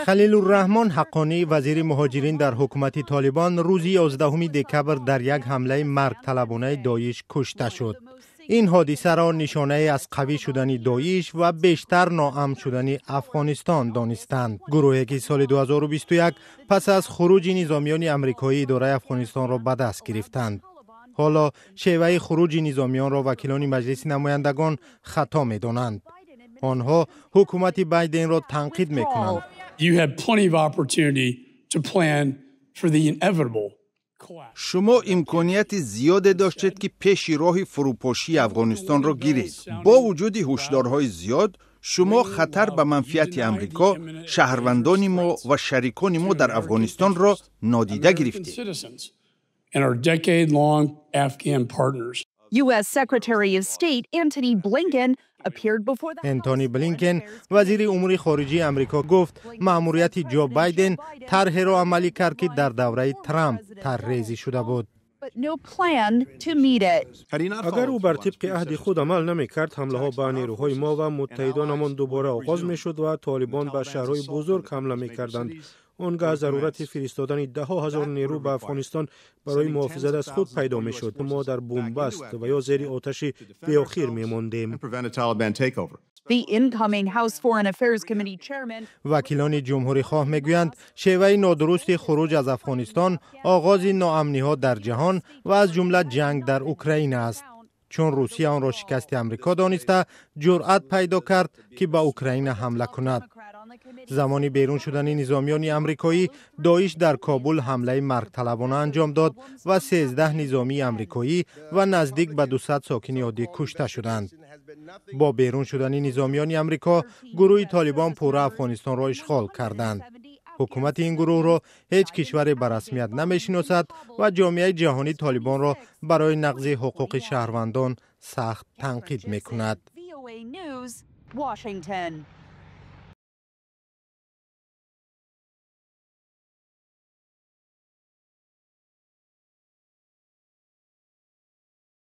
Халилурраҳмон Ҳаққонӣ, вазири муҳоҷирин дар ҳукумати Толибон, рӯзи 11 декабр дар як ҳамлаи маргталабонаи Доиш кушта шуд. Ин ҳодисаро нишонае аз қавӣ шудани Доиш ва бештар ноамн шудани Афғонистон донистанд. Гурӯҳе ки соли 2021 пас аз хуруҷи низомиёни амрикоӣ идораи Афғонистонро ба даст гирифтанд. Ҳоло шеваи хуруҷи низомиёнро вакилони Маҷлиси намояндагон хато медонанд. Онҳо ҳукумати Байденро танқид мекунанд. You had plenty of opportunity to plan for the inevitable. Шумо имконияти зиёде доштед, ки пеши роҳи фурӯпошии Афғонистонро гиред. Бо вуҷуди ҳушдорҳои зиёд, шумо хатар ба манфиати Амрико, шаҳрвандони мо ва шарикони мо дар Афғонистонро нодида гирифтед. And our decade-long Afghan partners. U.S. Secretary of State Antony Blinken appeared before the Энтони Блинкен, вазири умури хориҷии Амрико, гуфт, маъмурияти Ҷо Байден тарҳеро амалӣ кард, ки дар давраи Трамп тарҳрезӣ шуда буд. But no plan to meet it. Агар ӯ бар тибқи аҳди худ амал намекард, ҳамлаҳо ба нерӯҳои мо ва муттаҳидонамон дубора оғоз мешуд ва Толибон ба шаҳрҳои бузург ҳамла мекарданд. Он гаҳ зарурати фиристодани даҳҳо ҳазор нерӯ ба Афғонистон барои муҳофизат аз худ пайдо мешуд. Мо дар бунбаст ва ё зери оташи беохир мемондем. The incoming House Foreign Affairs Committee chairman Вакилони ҷумҳурихоҳ мегӯянд, шеваи нодурусти хуруҷ аз Афғонистон оғози ноамниҳо дар ҷаҳон ва аз ҷумла ҷанг дар Украина аст, чун Русия онро шикасти Амрико дониста, ҷуръат пайдо кард, ки ба Украина ҳамла кунад. Замони берун шудани низомиёни амрикоӣ, Доиш дар Кобул ҳамлаи маргталабона анҷом дод ва 13 низомии амрикоӣ ва наздик ба 200 сокини оддӣ кушта шуданд. Бо берун шудани низомиёни Амрико, гурӯҳи Толибон пурра Афғонистонро ишғол карданд. Ҳукумати ин гурӯҳро ҳеҷ кишваре ба расмият намешиносад ва ҷомеаи ҷаҳонӣ Толибонро барои нақзи ҳуқуқи шаҳрвандон сахт танқид мекунад. VOA News, Washington.